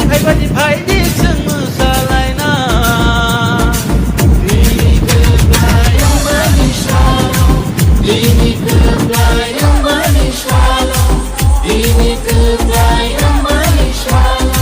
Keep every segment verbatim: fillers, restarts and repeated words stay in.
Phaibadi phaidi chwng mwsalaina. Bini kwplai wngmani salo, bini kwplai wngmani salo, bini kwplai wngmani salo.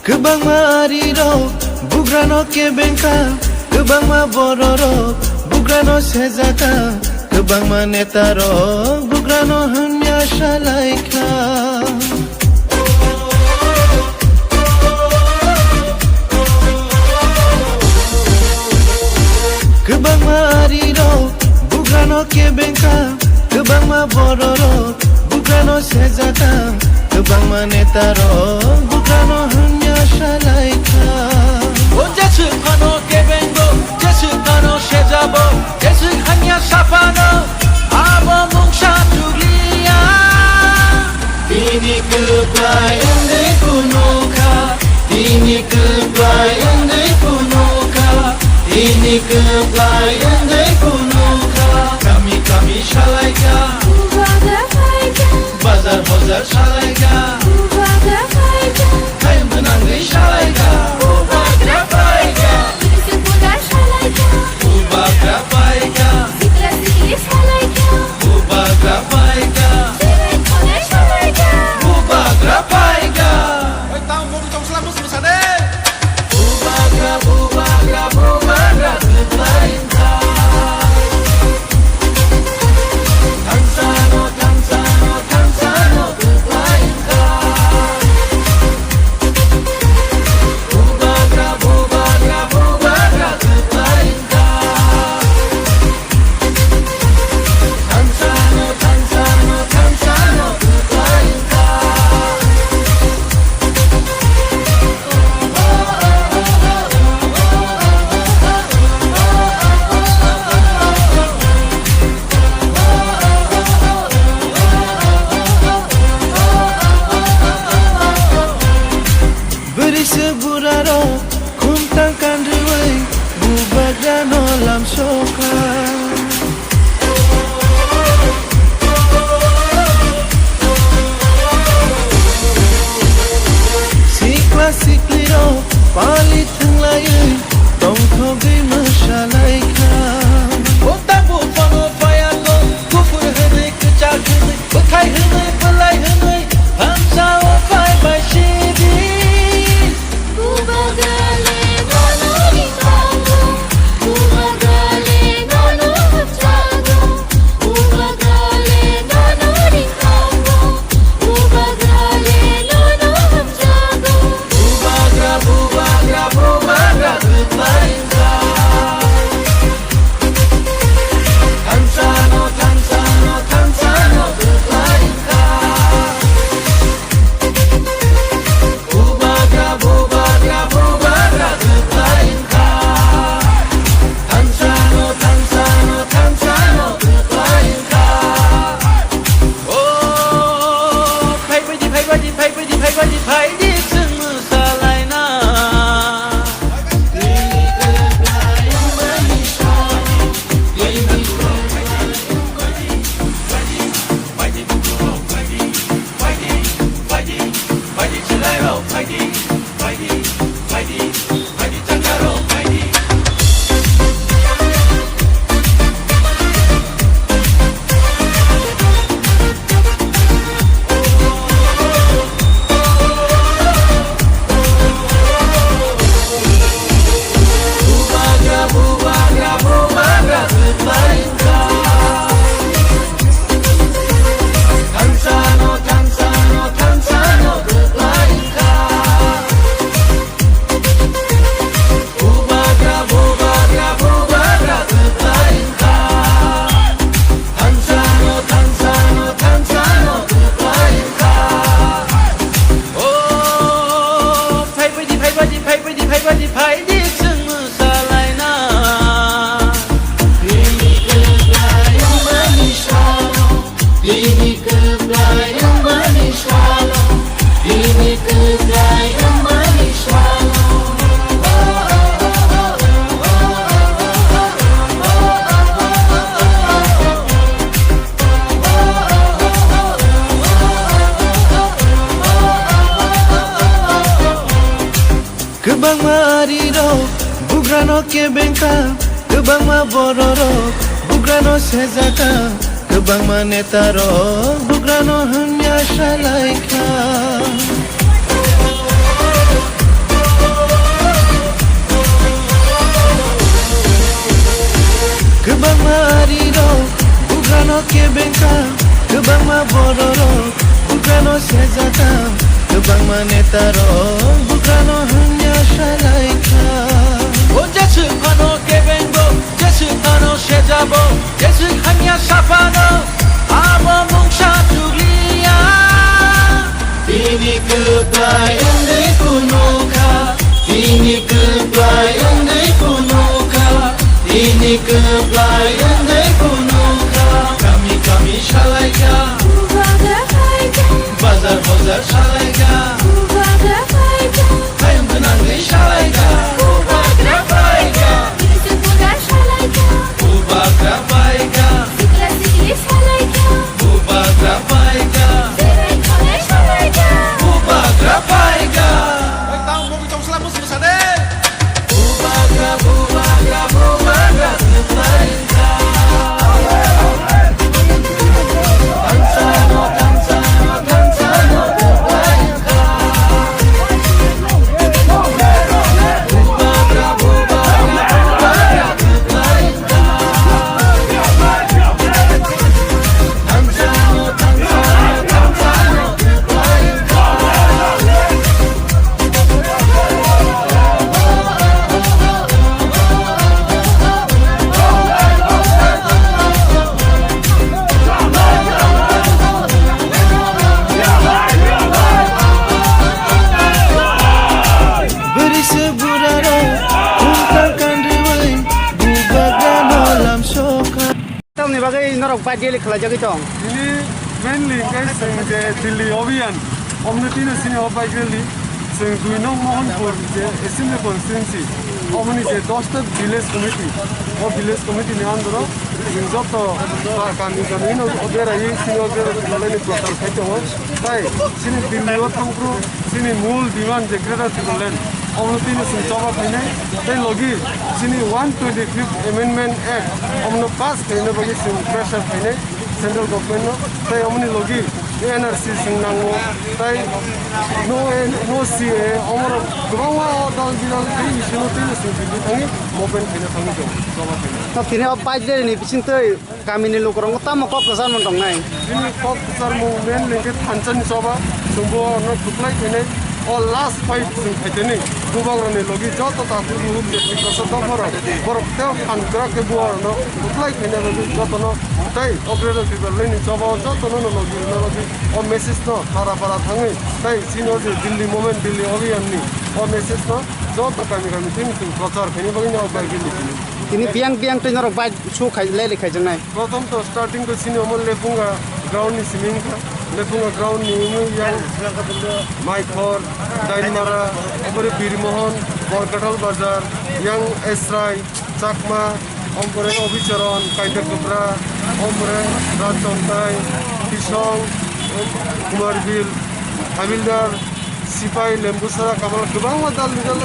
Kwbangma arirok bugrano kebengkha, kwbangma bororok bugrano sejaka, kwbangma netarok bugrano hamya salaikha. Kwbangma arirok bugrano kebengkha, kwbangma bororok bugrano sejaka, kwbangma netarok bugrano hamya salaikha. O jeswk phano kebengo, jeswk phano sejabo, jeswk hamya saphano, abo mungsa chukliya. Bini kwplai wngwi phunukha, bini kwplai wngwi phunukha, bini kwplai wngwi phunukha. Kami kami salaikha, Bubagra phaikha, bazar bazar salaikha, Bubagra phaikha, thaim gwnangwi salaikha, Bubagra phaikha, Bubagra phaikha, Sikla sikli salaikha, Bubagra phaikha, Bubagra phaikha. Oi, tamo mori tong sala mus musane. Bubagra, bubagra, bubagra, kwplaikha. Thansano, thansano, thansano, kwplaikha. Bubagra, bubagra, bubagra, kwplaikha. Bwrwisa burarok khumtang kanrwi bubagrano lamsokha. Sikla siklirok pali thwnglaiwi tongthogwi mwsalaikha. O tabuk phano phaiya kho, kuphur hwnwi kwchak hwnwi, bwthai hwnwi bwlai hwnwi, thansa o phai bai sidi. Bubagra le nono ringkhango, Bubagra le nono hapchago, Bubagra le nono ringkhango, Bubagra le nono hapchago. Bubagra, bubagra, bubagra, kwplaikha. Kwbangma arirok bugrano kebengkha, kwbangma bororok bugrano sejaka, kwbangma netarok bugrano hwnya salaikha. Kwbangma arirok bugrano kebengkha, kwbangma bororok bugrano sejaka, kwbangma netarok bugrano hwnya salaikha. O jeswk phano kebengo, jeswk phano sejabo, jeswk hamya saphano, abo mungsa chukliya. Bini kwplai wngwi phunukha, bini kwplai wngwi phunukha, bini kwplai wngwi phunukha. Kami kami salaikha, Bubagra phaikha, bazar bazar salaikha, Bubagra phaikha, hayung gwnangwi salaikha, Bubagra phaikha, Iswk bubagra salaikha, Bubagra phaikha, Sikla sikli salaikha, Bubagra phaikha. Bubagra phaikha. Bubagra, bubagra, bubagra, bubagra. Bwrwi se buraro, khungkar kanrwi, bubagrano lamsokha. Tamni bagwi norok bike rally khlaijagwi tong? Tini mainly hwnkhe chwng je Delhi Abhiyan, omni tini sini o bike rally, chwng dui nong Mohanpur je assembly constituency, omoni je dosta village committee, o village committee ni under o chwng joto kami kami no o beraiwi sini o beraiwi prochar khai tongo. Tai sini Delhi o thangphru Chini mul demand je Greater Tipraland, omono tini chwng choba khainai, tei logi chini one twenty-fifth Amendment Act, omono pass khaina bagwi chwng pressure khainai central government no, tei omoni logi N R C chwng nango, tei no, no C A, omorok kwbangma o dal bidal tei bisingo tini chwng tini thangwi movement khaina thangwi tongo, choba khainai. Tini o bike rally ni bisingtwi Kamini lukurokno tamo kok kwcharmung tongnai? Chini kok kwcharmung mainly hwnkhe thansa ni choba, chwngbo orno kwplai khainai. O last fight chwng khaitani bubagrani logi joto takhuk buhuk je Tiprasa dopharok, borok tei phan kwrak khe bubagrano kwplai khaina bagwi jotono tei o Greater Tipraland ni choba o jotono no logi rwna bagwi o message no para para thangwi tei chini o je Delhi movement, Delhi Abhiyan ni o message no joto kami kami thik thik prochar khaina bagwi no o bike rally chini. Tini biyang biyang twi norok bike su khai, leli khaijaknai. Prothom to starting to chini omo Lephunga ground ni simi wngkha. Lephunga ground ni wngwi yang Maikhor, Dainmara, omo re Birmohon, Borkathal Bazar, yang Esrai, Chakma, omo re Obicharan, Kainta Kutra, omo re Rajchontai, Tisong, Kumarbil, Habildar, Sipai, Lembusara, Kamal, kwbangma dal bidal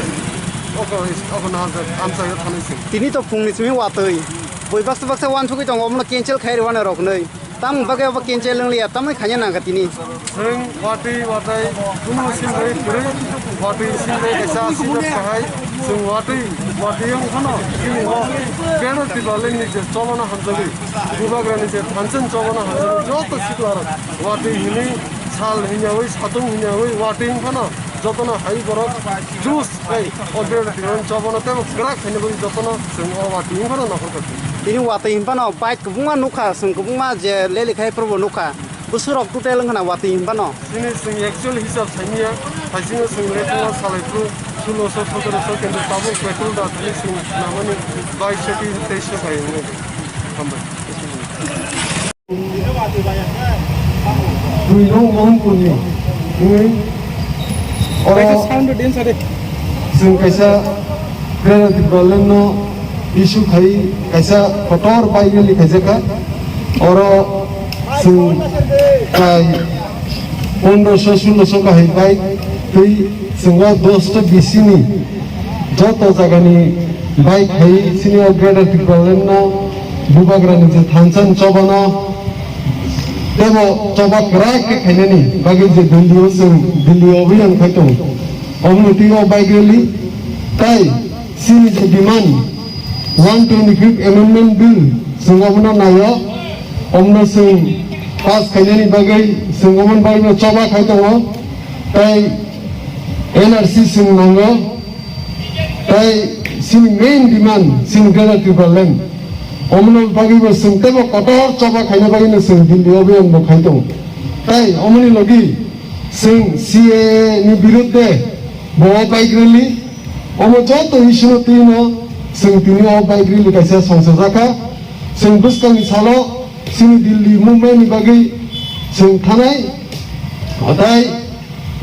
oko, oko nahajak, amchaio thanai se. Tini to phungni simi watwi. Bui baksa baksa uansugwi tongo, omono cancel khai rwna rok nwi. Tamoni bagwi obo cancel wng liya, tamoni khaina nangkha tini. Chwng watwi watai kunu sinbai kwrwi, watwi sinbai kaisa asirwad kahai, chwng watwi, watwi wng phano chini o Greater Tipraland ni je chobano hamjagwi, bubagrani je thansa ni chobano hamjagwi, joto siklarok watwi hinwi sal hinyawi, satung hinyawi, watwi wng phano jotono hai borok juice Tei o Greater Tipraland chobono teibo kwrak khaina bagwi jotono chwng o watwi wngkhano nokhorkha. Tini watwi hinphano bike kwbangma nukha, chwng kwbangma je leli khai phurbo nukha. Bwswkrok total wngkhana watwi hinphano. Chini chwng actual hisab saimanya, haisingo chwng lekhao salaiphru sulosho sotorosho, kintu tabuk petrol da thani chwng namani baisho ki teisho bai wngwi. Hambai. Duinong Mohanpurni wngwi oro chwng kaisa Greater Tipraland no issue khai kaisa kotor bike rally khaijakha. Oro chwng kai pondroso sulosho kahai bike twi chwng o dosta B C ni Joto jagani bai khai sini o Greater Tipraland no bubagrani je thansa ni choba no tebo choba kwrak khe khainani bagwi je Delhi o chwng Delhi o abhiyan khai tongo. Omo ni twi o bike rally tai sini je demand one twenty fifth amendment bill chwng omo no naio, omo no chwng pass khainani bagwi chwng omo ni bagwi no choba khai tongo tai N R C chwng nango. Tai sini main demand sini Greater Tipraland. Omoni bagwi bo chwng teibo kotor choba khaina bagwi no chwng Delhi o abhiyan bo khai tongo. Tai omoni logi chwng C A A ni birudde bo o bike rally. Omo joto issue no twi no chwng tini o bike rally kaisa songchajak kha. Chwng bwskangni salo chini Delhi movement ni bagwi chwng thanai. Otai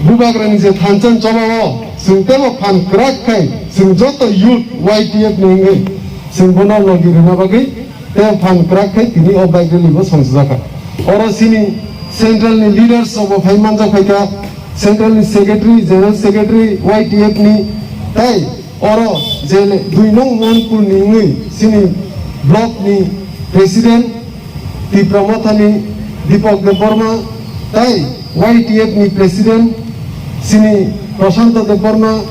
Bubagrani je thansa ni choba o chwng teibo phan kwrak khai chwng joto youth Y T F ni wngwi chwng bono logi rwna bagwi tei phan kwrak khai tini o bike rally bo songchajak kha. Oro chini central ni leaders rok bo phai manjak phaikha, central ni secretary, general secretary Y T F ni tei oro je dui nong Mohanpur ni wngwi chini block ni president Tipra Motha ni Deepak Debbarma, tai Y T F ni president chini Prashanto Debbarma,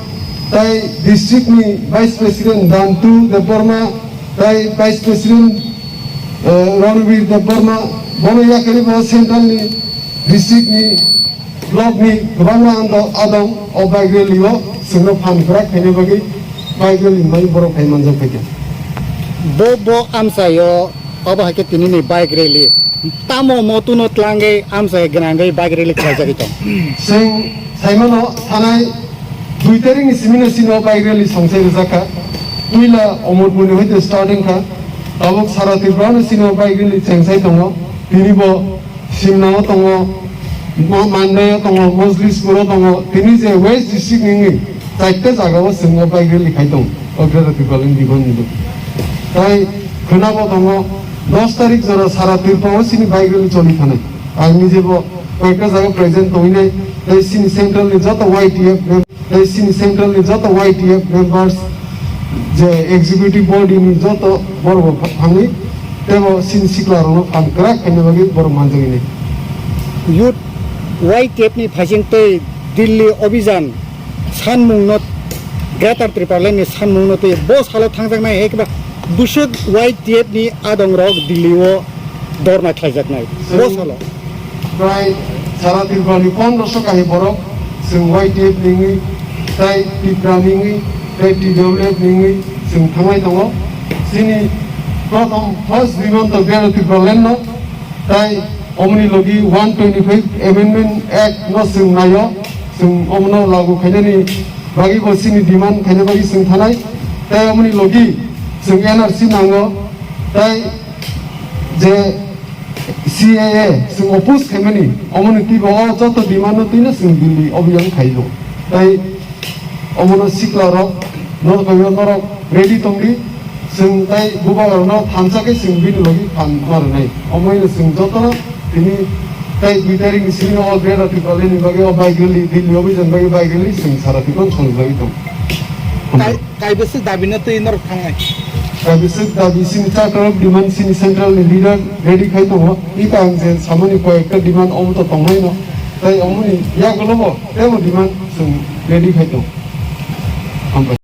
tai district ni vice president Dantu Debbarma, tai vice president, eh, Ranbir Debbarma, bono yakarwi bo central ni district ni block ni kwbangma ando adong o bike rally o chwngno phan kwrak khaina bagwi bike rally mai borok phai manjak phaikha. Bo, bo amchaio obo hai khe tini ni bike rally tamo motuno tlangwi amchai gwnangwi bike rally khlaijagwi tong. Chwng saimano thanai dui tarikni simino chini o bike rally songchai rwjak kha. Puila Omorpurni hoite starting kha. Tabuk sara Tripurano chini o bike rally chengsai tongo. Tini bo Simnao tongo, Ma-, Mandaio tongo, Mojlispuro tongo, tini je West District ni wngwi chaita jagao chwng o bike rally khai tongo, o Greater Tipraland ni bini. Tai khwnabo tongo, dos tarik jora sara Tripura o chini bike rally choli thanai. Ang nijebo koyekta jaga present tongwi nai, tai chini central ni joto Y T F mem-, tai chini central ni joto Y T F members, je executive body ni joto borok bo thangwi teibo chini sikla rokno phan kwrak khaina bagwi borok manjak hwnwi. Youth Y T F ni phaising tei Delhi Abhijan sanmungno, Greater Tipraland ni sanmungno tei bo salo thangjaknai hai khe ba bwswk Y T F ni adong rok Delhi o dorna khlaijaknai. Bo salo. Prai sara Tripura ni pondroso kahai borok chwng Y T F ni wngwi, tai Tipra ni wngwi, tai T W F ni wngwi chwng thanglai tongo. Chini prothom first demand to Greater Tipraland no, tai omoni logi one twenty-five Amendment Act no chwng naio, chwng omono lagu khainani bagwi bo chini demand khaina bagwi chwng thanai, tai omoni logi chwng N R C nango, tai je C A A chwng oppose khaimani, omoni twibo o joto demand no twino chwng Delhi abhiyan khaio. Tai omono sikla rok, norok, norok ready tongdi, chwng tai bubagrokno thansa khe chwng bini logi phan ma rwnai. Omoino chwng jotono tini tai dui tarikni simi o Greater Tipraland ni bagwi o bike rally, Delhi abhiyan bagwi bike rally chwng sara Tripura songwi tong. Kaibwswk dabi no twi norok thangnai? Kaibwswk dabi chini chakra rok demand chini central ni leader ready khai tongo. Ita ang je samani koi ekta demand omo to tongnai no. Tai omoni yagulo bo tebo demand chwng ready khai tongo. Hambai.